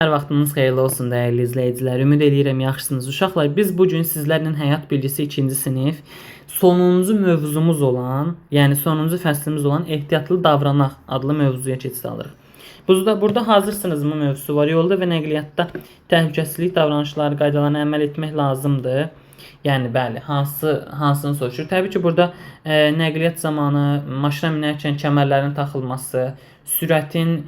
Hər vaxtınız xeyirli olsun dəyərli izləyicilər. Ümid eləyirəm yaxşısınız. Uşaqlar, biz bu gün sizlərlə həyat bilgisi 2-ci sinif sonuncu mövzumuz olan, yəni sonuncu fəslimiz olan ehtiyatlı davranaq adlı mövzuya keçid alırıq. Burada hazırsınızmı mövzusu var. Yolda və nəqliyyatda təhlükəsizlik davranışları qaydalarına əməl etmək lazımdır. Yəni bəli, hansını soruşur? Təbii ki, burada nəqliyyat zamanı maşına minərkən kəmərlərin taxılması, sürətin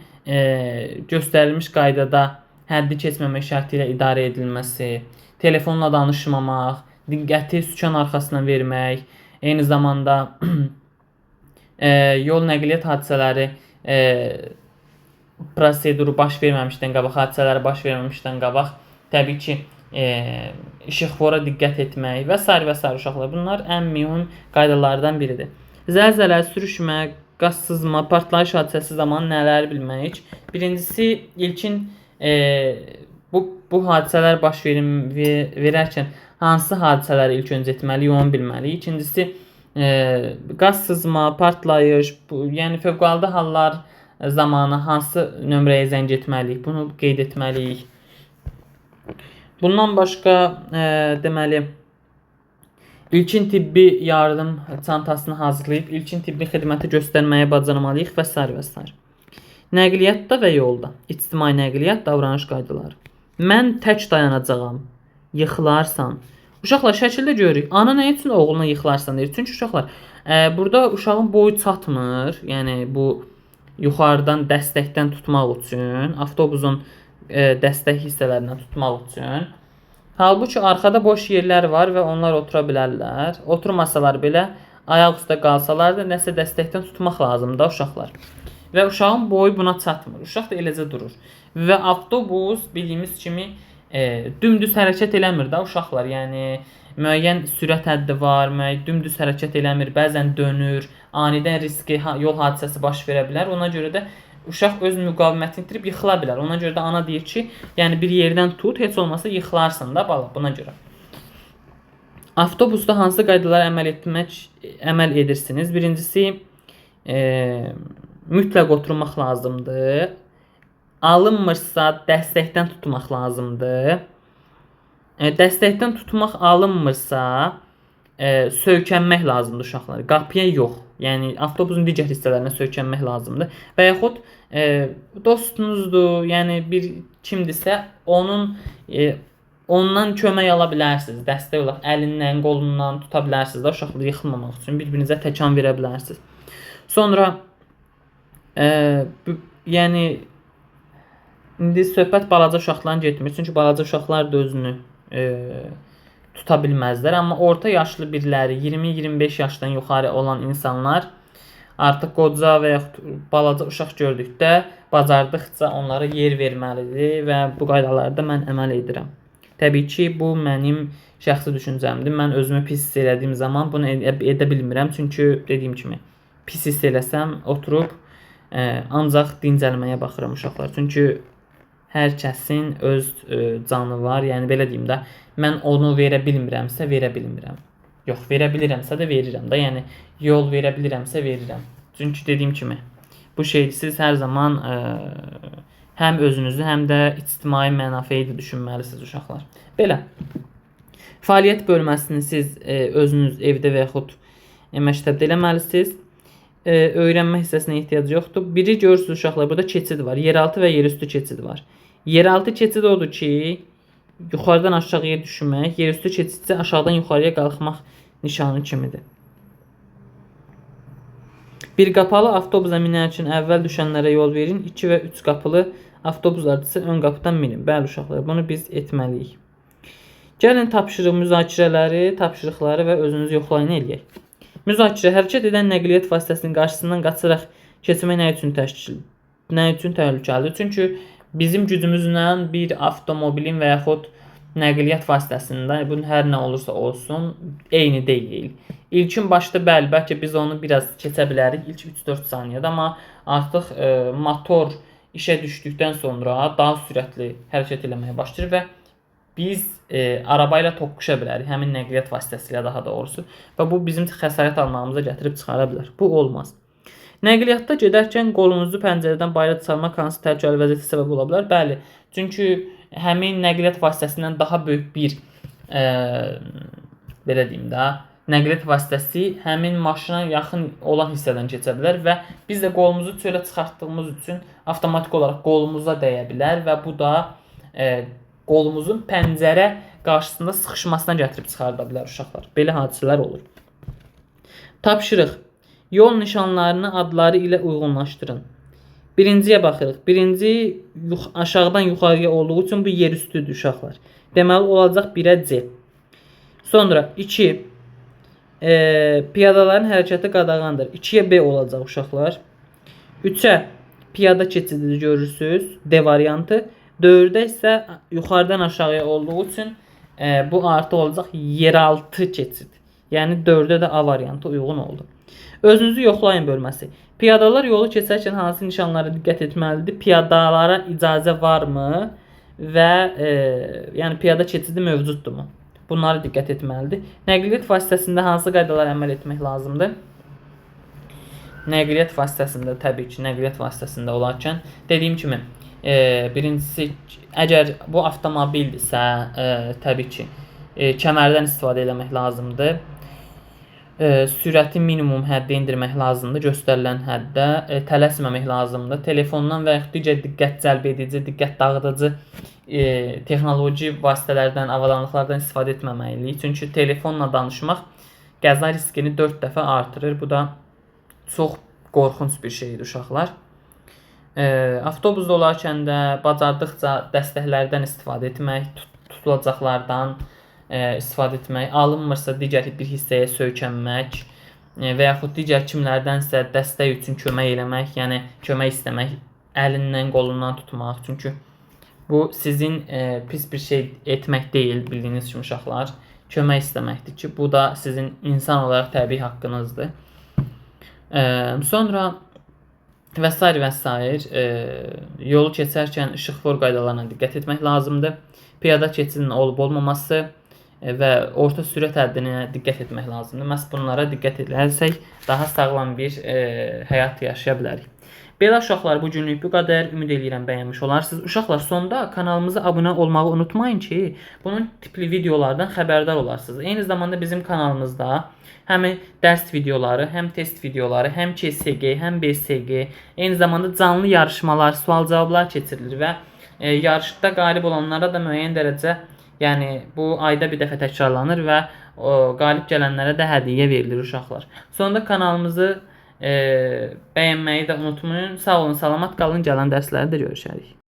göstərilmiş qaydada həddi keçməmək şərti ilə idarə edilməsi, telefonla danışmamaq, diqqəti sükan arxasına vermək, eyni zamanda yol nəqliyyat hadisələri proseduru baş verməmişdən qabaq, hadisələri baş verməmişdən qabaq təbii ki, işıqfora diqqət etmək və sair və sair uşaqlar. Bunlar ən mühüm qaydalardan biridir. Zəlzələ, sürüşmə, qaz sızma, partlayış hadisəsi zamanı nələri bilməliyik? Birincisi, ilkin bu hadisələr baş verərkən hansı hadisələri ilk öncə etməliyik, onu bilməliyik. İkincisi, qaz sızma, partlayış, yəni fövqəladə hallar zamanı hansı nömrəyə zəng etməliyik, bunu qeyd etməliyik. Bundan başqa, deməli, ilkin tibbi yardım çantasını hazırlayıb ilkin tibbi xidməti göstərməyi bacarmalıyıq və sair və sair. Nəqliyyatda və yolda ictimai nəqliyyat davranış qaydaları. Mən tək dayanacağam. Yıxılarsan. Uşaqlar, şəkildə görürük. Ana nə üçün oğluna yıxılarsan deyir? Çünki uşaqlar, burada uşağın boyu çatmır. Yəni bu yuxarıdan dəstəkdən tutmaq üçün, avtobusun dəstək hissələrindən tutmaq üçün. Halbuki arxada boş yerlər var və onlar otura bilərlər. Oturmasalar belə ayaq üstə qalsalar da nəsə dəstəkdən tutmaq lazımdır da uşaqlar. Və uşağın boyu buna çatmır. Uşaq da eləcə durur. Və avtobus bildiyimiz kimi dümdüz hərəkət eləmir də uşaqlar. Yəni müəyyən sürət həddi var, dümdüz hərəkət eləmir, bəzən dönür, anidən riskli yol hadisəsi baş verə bilər. Ona görə də uşaq öz müqavimətini itirib yıxıla bilər. Ona görə də ana deyir ki, yəni bir yerdən tut, heç olmasa yıxılarsan da bala, buna görə. Avtobusda hansı qaydalara əməl edirsiniz? Birincisi, mütləq oturmaq lazımdır. Alınmırsa dəstəkdən tutmaq lazımdır. Dəstəkdən tutmaq alınmırsa, söykənmək lazımdır uşaqlar. Qapıya yox. Yəni avtobusun digər hissələrinə söykənmək lazımdır. Və yaxud dostunuzdur, yəni bir kimdirsə onun ondan kömək ala bilərsiniz. Dəstək olaraq əlindən, qolundan tuta bilərsiniz də uşaqlar yıxılmamaq üçün bir-birinizə təkan verə bilərsiniz. Sonra yəni indi söhbət balaca uşaqların getmir. Çünki balaca uşaqlar da özünü tuta bilməzlər. Amma orta yaşlı biriləri, 20-25 yaşdan yuxarı olan insanlar artıq qoca və yaxud balaca uşaq gördükdə bacardıqca onlara yer verməlidir və bu qaydalarda mən əməl edirəm. Təbii ki, bu mənim şəxsi düşüncəmdir. Mən özümü pis hiss elədiyim zaman bunu edə bilmirəm. Çünki dediyim kimi pis hiss eləsəm oturub ancaq dincəlməyə baxıram uşaqlar. Çünki hər kəsin öz canı var. Yəni belə deyim də, mən onu verə bilmirəmsə verə bilmirəm. Yox, verə bilirəmsə də verirəm də. Yəni yol verə bilirəmsə verirəm. Çünki dediyim kimi bu şey siz hər zaman həm özünüzü, həm də ictimai mənafeyi də düşünməlisiniz uşaqlar. Belə. Fəaliyyət bölməsini siz özünüz evdə və yaxud məktəbdə eləməlisiniz. Öyrənmə hissəsinə ehtiyac yoxdur. Biri görürsünüz uşaqlar, burada keçid var. Yeraltı və yerüstü keçid var. Yeraltı keçid odur ki, yuxarıdan aşağıya düşmək, yerüstü keçid isə aşağıdan yuxarıya qalxmaq nişanı kimidir. Bir qapalı avtobusa minərkən əvvəl düşənlərə yol verin. 2 və 3 qapılı avtobuslarda isə ön qapıdan minin. Bəli uşaqlar, bunu biz etməliyik. Gəlin tapşırıq müzakirələri, tapşırıqları və özünüzü yoxlayın eləyək. Müzakirə: hərəkət edən nəqliyyat vasitəsinin qarşısından qaçaraq keçmək nə üçün təhlükəlidir? Çünki bizim gücümüzlə bir avtomobilin və yaxud nəqliyyat vasitəsində bunun hər nə olursa olsun eyni deyil. İlkin başda bəli, bəlkə biz onu biraz keçə bilərik ilk 3-4 saniyədə, amma artıq motor işə düşdükdən sonra daha sürətli hərəkət eləməyə başlayır və biz araba ilə toqquşa bilərik, həmin nəqliyyat vasitəsilə daha doğrusu və bu bizim xəsarət almağımıza gətirib çıxara bilər. Bu olmaz. Nəqliyyatda gedərkən qolunuzu pəncərədən bayıra çıxarmaq hansı təhlükəli vəziyyətə səbəb ola bilər? Bəli. Çünki həmin nəqliyyat vasitəsindən daha böyük bir belə deyim də, nəqliyyat vasitəsi həmin maşına yaxın olan hissədən keçə bilər və biz də qolumuzu çölə çıxartdığımız üçün avtomatik olaraq qolumuza dəyə bilər və bu da qolumuzun pəncərə qarşısında sıxışmasına gətirib çıxarda bilər uşaqlar. Belə hadisələr olur. Tapşırıq. Yol nişanlarını adları ilə uyğunlaşdırın. Birinciyə baxırıq. Birinci aşağıdan yuxarıya olduğu üçün bu yerüstüdür uşaqlar. Deməli olacaq 1-ə C. Sonra 2. Piyadaların hərəkəti qadağandır. 2-yə B olacaq uşaqlar. 3-ə piyada keçidi görürsüz. D variantı. 4-ə isə yuxarıdan aşağıya olduğu üçün bu artı olacaq yeraltı keçid. Yəni 4-ə də A variantı uyğun oldu. Özünüzü yoxlayın bölməsi. Piyadalar yolu keçərkən hansı nişanlara diqqət etməlidir? Piyadalara icazə varmı? Və yəni piyada keçidi mövcuddurmu? Bunlara diqqət etməlidir. Nəqliyyat vasitəsində hansı qaydalara əməl etmək lazımdır? Nəqliyyat vasitəsində təbii ki, nəqliyyat vasitəsində olarkən dediyim kimi, birincisi əgər bu avtomobildirsə, təbii ki, kəmərdən istifadə eləmək lazımdır. Sürəti minimum həddə endirmək lazımdır, göstərilən həddə, tələsməmək lazımdır. Telefondan və yaxud digər diqqət cəlb edici, diqqət dağıdıcı texnoloji vasitələrdən, avadanlıqlardan istifadə etməməliyik. Çünki telefonla danışmaq qəza riskini 4 dəfə artırır. Bu da çox qorxunc bir şeydir uşaqlar. Avtobusda olarkən də bacardıqca dəstəklərdən istifadə etmək, tutulacaqlardan istifadə etmək, alınmırsa digər bir hissəyə söykənmək və yaxud digər kimlərdənsə dəstək üçün kömək eləmək, yəni kömək istəmək, əlindən, qolundan tutmaq. Çünki bu sizin pis bir şey etmək deyil, bildiyiniz kimi uşaqlar, kömək istəməkdir ki, bu da sizin insan olaraq təbii haqqınızdır. Sonra və sair və sair yolu keçərkən işıqfor qaydalarına diqqət etmək lazımdır. Piyada keçidinin olub olmaması və orta sürət həddinə diqqət etmək lazımdır. Məhz bunlara diqqət edərsək daha sağlam bir həyat yaşaya bilərik. Belə uşaqlar, bu günlük bu qədər. Ümid eləyirəm bəyənmiş olarsınız. Uşaqlar, sonda kanalımıza abunə olmağı unutmayın ki, bunun tipli videolardan xəbərdar olarsınız. Eyni zamanda bizim kanalımızda həm dərs videoları, həm test videoları, həm KSG, həm BSG, eyni zamanda canlı yarışmalar, sual-cavablar keçirilir və yarışda qalib olanlara da müəyyən dərəcə, yəni bu ayda bir dəfə təkrarlanır və qalib gələnlərə də hədiyyə verilir uşaqlar. Sonda kanalımızı bəyənməyi də unutmayın. Sağ olun, salamat qalın. Gələn dərslərdə görüşərik.